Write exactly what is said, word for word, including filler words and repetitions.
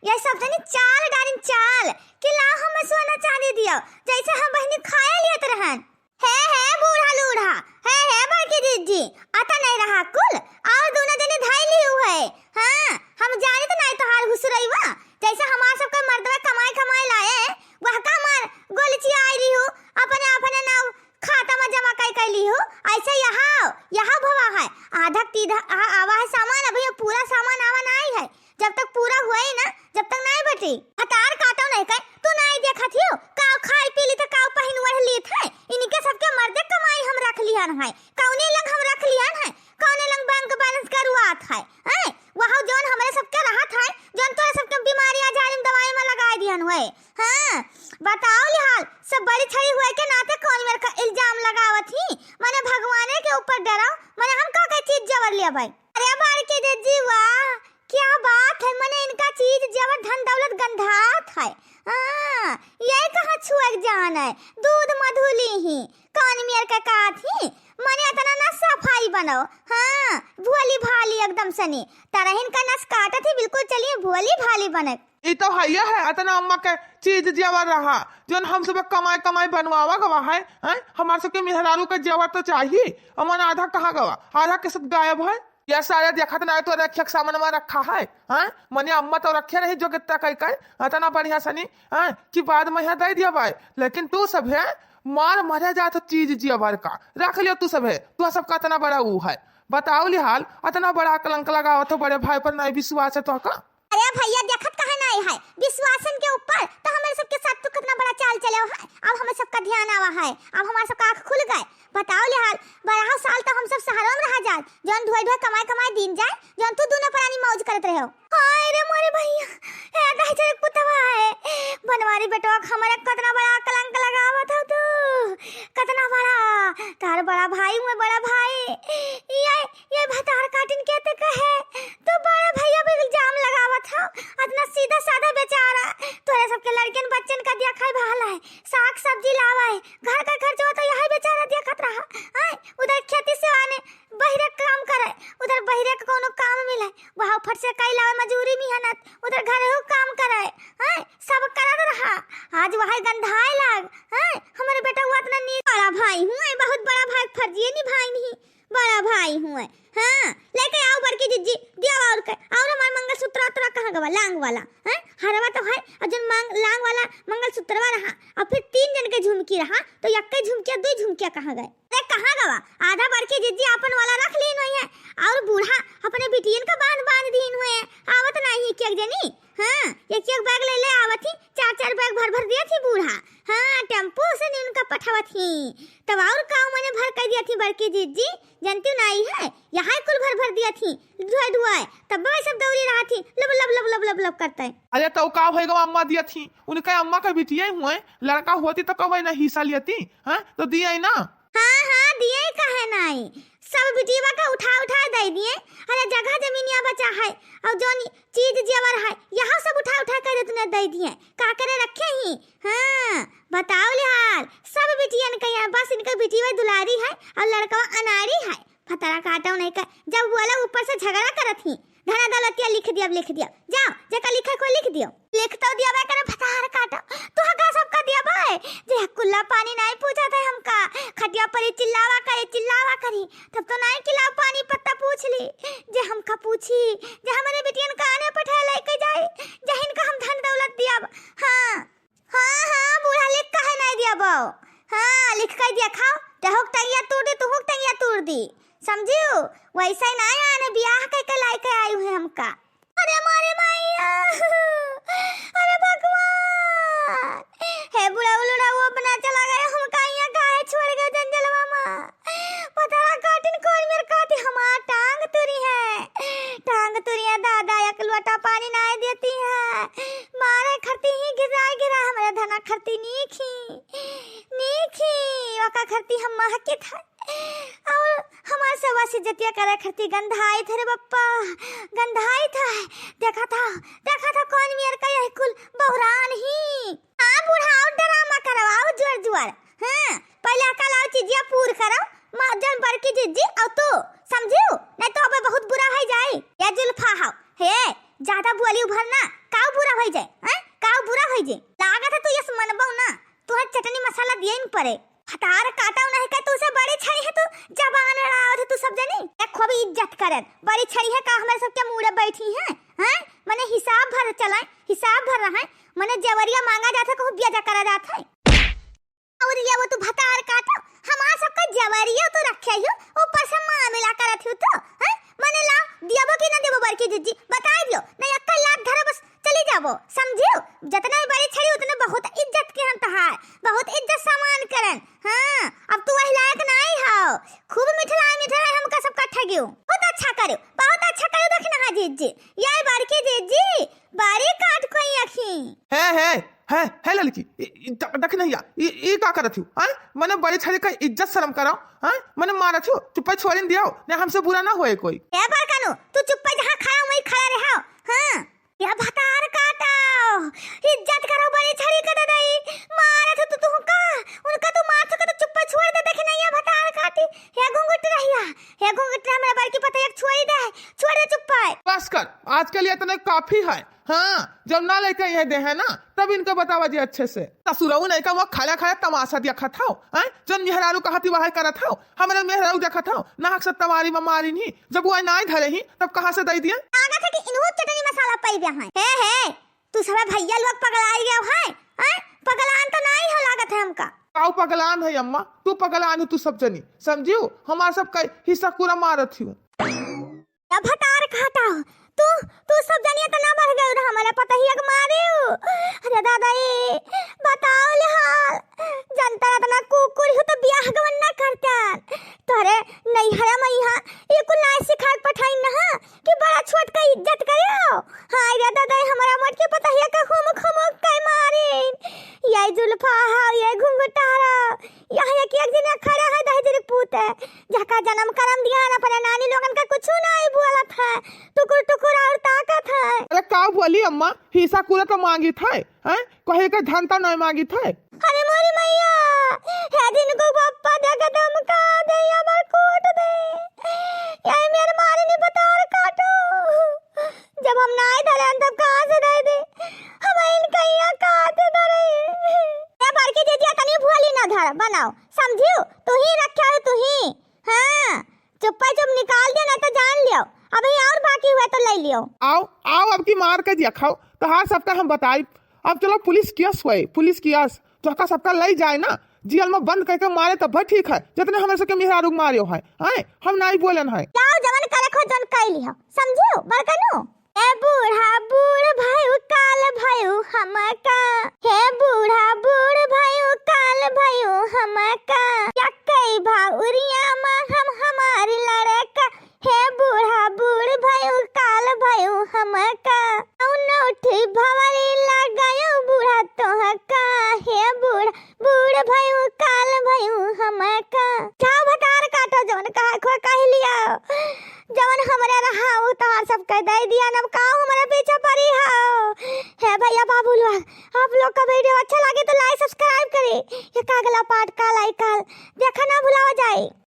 ये सब जनी चाल डारिन चाल कि लाओ हमें सोना चांदी दियो, जैसे हम बहिनी खाए लियत रहन। हे, हे, बूढ़ा लूढ़ा, हे, हे, बड़की जिज्जी, अता नहीं रहा कुल, और दोनों जनी धाई ली हुए। हाँ, हम जानित नहीं तोहार हुसुरैवा, जैसे हमार सबके मर्दवा कमाए, कमाए लाए, वह का हमार गोलची आई रही हो, अपने, अपने नाव खाता में जमा कई, कई ली हो, ऐसे यहाँ, यहाँ भवा है, आधा तीधा, आ-, आवा है सामान, अभी ये पूरा सामान आवा नहीं है, जब तक पूरा हुए ना, जब तक नहीं बटी। भतार काटो नहीं कर, तू नहीं देखत हियो, काव खाई पी ली तो काव पहिन ओढ़ ली थे। इनके सबके मर्दे कमाई हम रख लिहन है, कौने लंग हम रख लिहन है, कौने लंग बैंक बैलेंस करुआत है, हैं? वहाँ जौन हमरे सबके रहत है, जौन तोरे सबके बीमारी आजारी में दवाई में लगाए दिहन हुए। हाँ, बताओ लिहाल, सब बड़ी छड़ी हुए के नाते कौन मेरे का इल्जाम लगावत ही? मने भगवाने के ऊपर डराओ, मने हम का के चीज जबर लिया भाई। अरे बड़की जिज्जी, वाह, क्या बात है, मने इनका चीज जेवर धन दौलत गंधात है। हाँ, ये कहाँ छुए के जान है, दूध मधु ली ही, कौन मेर के कात ही, मने इतना ना सफाई बनाओ। हाँ, भोली भाली एकदम सनी, तरहिन का नस काटत ही, बिल्कुल चलिए भोली भाली बने। ई तो हइया है, अतना अम्मा के चीज जेवर रहा, जौन हम सब कमाई कमाई बनवावा गवा है, हैं? हमार सबके मेहरारू के जेवर तो चाहिए, अमन आधा कहाँ गवा, आधा के सब गायब है। ये सारे देखत ना है तो रखे के सामान में रखा है, हैं? मने अम्मा तो रखे रही जो कितना कई कई, अतना बढ़िया सनी, हैं? कि बाद में यहाँ दे दिया भाई, लेकिन तू सब है मार मरे जात चीज जेवर का, रख लियो तू सब है, तू सबका अतना बड़ा ऊ है, बताओ लिहाल, अतना बड़ा कलंक लगावत हो बड़े भाई पर, नहीं विश्वास है तो का? अरे भैया, देखत काहे नाई है? विश्वासन के ऊपर तो हमरे सबके साथ तू कितना बड़ा चाल चले है। अब हमरे सबका ध्यान आवा है, अब हमार सबका आँख खुल गए। बताओ लिहाल, बारह साल तो हम सब शहरों में रहा जाए, जौन ढोए ढोए कमाए कमाए दिन जाए, जौन तू दोनों प्राणी मौज करत रहे हो। हाय रे मोरे भैया, ए दहिजर के पुतवा है, बनवारी बेटवा के हमरे कितना बड़ा कलंक लगावत हो तू, कितना बड़ा, तार बड़ा भाई हुए, बड़ा भाई, ये ये भतार काटिन के ते कहे, तू बड़े भैया पे इल्जाम लगावत हो। अतना सीधा साधा बेचारा, तोरे सबके लड़कन बच्चन का दिया खाए भाला है, साग सब्जी लावा है, घर का खर्चवा तो यही बेचारा देखत रहा। आय, उधर खेती से आने बहिरे काम करे, उधर बहिरे का कोनो काम मिले, वहाँ फट से कई लावे मजूरी मेहनत, उधर घर हो काम करे, हैं, सब करत रहा। आज वही गंधाए लाग, हैं, हमरे बेटा हुआ इतना नीक बड़ा भाई हुए, बहुत बड़ा भाई फर्जिए निभाई नहीं। बड़ा भाई हुए। हाँ, लेके आओ बड़की जिज्जी, दिया और के, और हमार मंगलसूत्र उतरा कहाँ गवा, लांग वाला, हैं? हरवा तो है, और जौन मांग, लांग वाला मंगलसूत्रवा रहा, और फिर तीन जन के झुमकी रहा, तो यक्के झुमकिया, दुई झुमकिया कहाँ गए? अरे कहाँ गवा? आधा बड़की जिज्जी आपन वाला रख लीन हुई है, और बूढ़ा अपने बिटियन का बांध, बांध दीन हुए हैं, आवत नहीं है क्या जनी? हाँ, एक एक बैग ले ले आवत ही, चार चार बैग भर भर दिया थी बूढ़ा। हाँ, टेम्पो से नहीं उनका पठावत ही। तब और काऊ मने भर कर दिया थी बड़की जिज्जी, जनती नाई है, यहाँ कुल भर भर दिया थी, ढुआई ढुआई, तब वही सब दौरी रहा थी, लब लब लब लब लब लब करते। अरे तो का होएगा, अम्मा दिया थी, उनका अम्मा का बिटिया हुए, लड़का होती तो कब ना हिस्सा लेती, हाँ, तो दिया ही ना। हाँ, हाँ, दिए काहे नाई? सब बिटिया का उठा, उठा दे दिए। अरे, जगह जमीनिया बचा है, और जौन चीज जेवर है, यहाँ सब उठा, उठा कर तूने दे दिए। का करे रखे ही? हाँ, बताओ लिहाल, सब बिटियन के यहाँ बस इनके बिटिया दुलारी है और लड़कवा अनाड़ी है। फतरा काटो नहीं कर, जब बोला ऊपर से झगड़ा करत ही। धना दौलतिया लिख दिया, लिख दिया। जाओ, जेका लिखे को लिख दियो। लिख तो दिया बे करे भतार काटो। तू हका सबका दिया बे। जे कुल्ला पानी नहीं पूछा था हमका। खटिया पर ही चिल्लावा करे, चिल्लावा करी। तब तो नहीं किला पानी पत्ता पूछ ली। जे हमका पूछी, जे हमरे बिटियन का आने पठा लेके जाए, जे इनका हम धन दौलत दिया। हाँ। हाँ, हाँ, बूढ़ा लिख काहे नहीं दिया बो? हाँ, लिख के दिया खाओ। तेहुक टंगिया तूड़ दी, तुहुक टंगिया तूड़ दी। समझियो? वैसे ही ना आने बियाह के, के लाई के आई हुए हमका। अरे मारे माइया, अरे भगवान, हे बुढ़ा उलुड़ा वो अपना चला गया, हमका यहाँ काहे छोड़ गए जंजलवा मा? पता ना काटिन कौन मेरे खाती हमार टांग तुरी है, टांग तुरी है दादा, एक लोटा पानी ना देती है, मारे खरती ही गिरा गिरा हमारे धना खरती नीखी, नीखी, वका खरती हम महके था। और हमार सवा से जतिया करे खरती गंधाई थे रे बप्पा, गंधाई था। देखा था, देखा था कौन मेर का यही कुल बौरान ही। हाँ बूढ़ा, और ड्रामा करवाओ जोर जोर। हाँ, पहले अकल आओ चीजिया पूर करो, माँ जन बड़की जिज्जी और तू, समझियो? नहीं तो अबे बहुत बुरा है जाई। या जुल्फा हाओ, हे, ज्यादा बोली उभरना, का बुरा होइ जाए, हैं? का बुरा होइ जाए? लागत है तू यस मनबो ना, तू है चटनी मसाला दिए न पड़े। भतार काटा नहीं का तू से बड़ी छड़ी है तू, जबान लड़ावत है तू सब जनी। ए, खूब इज्जत करत, बड़ी छड़ी है का हमारे सबके मुड़े बैठी है, हैं? मने हिसाब भर चलाए, हिसाब भर रहा है, मने जेवरिया मांगा जात है, कहूँ ब्याजा करा जात है। और ये वो तू भतार काटो, हमार सबका जवरिया तो रखे हो, ऊपर से मामिला करत हो तो, हैं? मने लाओ, दियाबो कि ना देबो बड़की जिज्जी, बताई दियो, नहीं अक्कल लात धरो बस चली जाबो, समझियो? जतना ही बड़ी छड़ी उतने बहुत इज्जत के हम तहार, बहुत इज्जत सम्मान करन। हाँ, अब तू वही लायक नाई हो, खूब मिठलाए मिठलाए हमका सबका ठगियो। बहुत अच्छा करो, बहुत अच्छा करो दखिनहा जिज्जी, ये बड़की जिज्जी, बड़ी काट कोई अखी। है, है, है, है ललकी, ई, ई, द-, दखिनहिया, ई, ई का करत हू? हैं? मने बड़ी छड़ी का इज्जत शर्म करो, हैं? मने मारत हू, चुप्पे छोड़िन दियो, ने हमसे बुरा ना होए कोई। ए बड़कनू, तू चुप्पे जहाँ खड़ा वहीं खड़ा रहो, हाँ? यह भतार काटो, इज्जत करो बड़ी छड़ी का ददाई, मारत हू तू, तू का, उनका तू मारत हू का तो चुप्पे छोड़ दे, दखिनहिया भतार काटी, हे घुंघट रहिया, हे घुंघट रहिया, मेरा बड़की पता एक छोड़ी दे, छोड़ दे चुप्पे। बस कर, आज के लिए इतने काफी है। हाँ, जब ना लेके यहाँ दे है ना, तब इनको बतावा जी अच्छे से। ससुरऊ नहीं का वो खड़ा खड़ा तमाशा देखत हौ, हैं? जौन मेहरारू कहती वही करत हौ, हमरे मेहरारू देखत हौ, नाहक से तमारी ममारी नहीं, जब वो नाई धरे ही, तब कहाँ से दे दिए? लागत है कि इन्हों चटनी मसाला पाई गया है। हे, हे, तू सब भैया लोग पगलाई गए है, हैं? पगलान तो नहीं हो लागत है हमका। काऊ पगलान है अम्मा, तू पगलान हो, तू सब जनी, समझियो? हमार सब का हिस्सा पूरा मारत हियो। या भतार काटा हो। तू, तू सब जनिया त ना मर गयो ना, हमारे पतहिया के मारे हो। अरे दादा ए, बताओ ले हाल। जनता रतना कुकुर हो तो बियाह गवन ना करता। तोरे नैहरा में यहाँ ये कुल नाय सिखाए पठाई ना कि बड़ा छोट का इज्जत करे हो। हाय रे दादा ए, हमारा मोट के पतहिया का हुमुक हुमुक के मारे। ये जुल्फा हा, ये घुंघटारा, यहाँ एक एक दिन खड़ा है दहेजरी पूत। जहका जन्म करम दिया ना अपने नानी लोगन का कुछ नहीं बोलत है, टुकुर टुकुर और ताकत है। अरे का बोली अम्मा, हिस्सा कूड़ा तो मांगित है, हैं? कहे का धन तो नहीं मांगित है। अरे मोरी मैया, हे दिन को बप्पा देख दम का दे, अमर कोट दे, ये मेरे मारे ने बतार काटो। जब हम नाई धरे तब कहाँ से दे दे, हम इनका यहाँ कहाँ से धरे? ए बड़की जिज्जी, तनी भोली ना धर बनाओ, समझियो? तू ही रखे हो, तू ही। हाँ, चुप्पा चुप निकाल दियो, नहीं तो जान लियो, अभी और बाकी हुआ तो ले लियो। आओ, आओ, अब की मार के दिया खाओ, तोहार सबका हम बताई। अब चलो पुलिस केस हुए, पुलिस केस, तोहका सबका ले जाए ना, जेल में बंद करके मारे तब ठीक है, जितने हमारे सबके मेहरारू मारियो है, हैं? हम नहीं बोलन है। जाओ, जवन करे खो, जवन कर लियो, समझियो, बड़कनू? ए बूढ़ा बूढ़ भयू काल भयू हमका, हे बूढ़ा बूढ़ भयू काल भयू हमका, या कई भाउरिया माँ हम हमारी लड़का, हे बूढ़ा बूढ़ भयू काल भयू हमका, कौनो उठी भवरी लगायो बूढ़ा तोहका, हे बूढ़ा बूढ़ भयू काल भयू हमका। जाओ भतार काटो, जवन कहा खो कह लिया, जवन हमरे रहा उ तहार सब कह दे दिया, नब का हमरे पीछे पड़ी हो। हे भैया बाबू लोग, आप लोग का वीडियो अच्छा लगे तो like subscribe करे, एक अगला पार्ट काल आई काल देखा ना भुलावा जाए।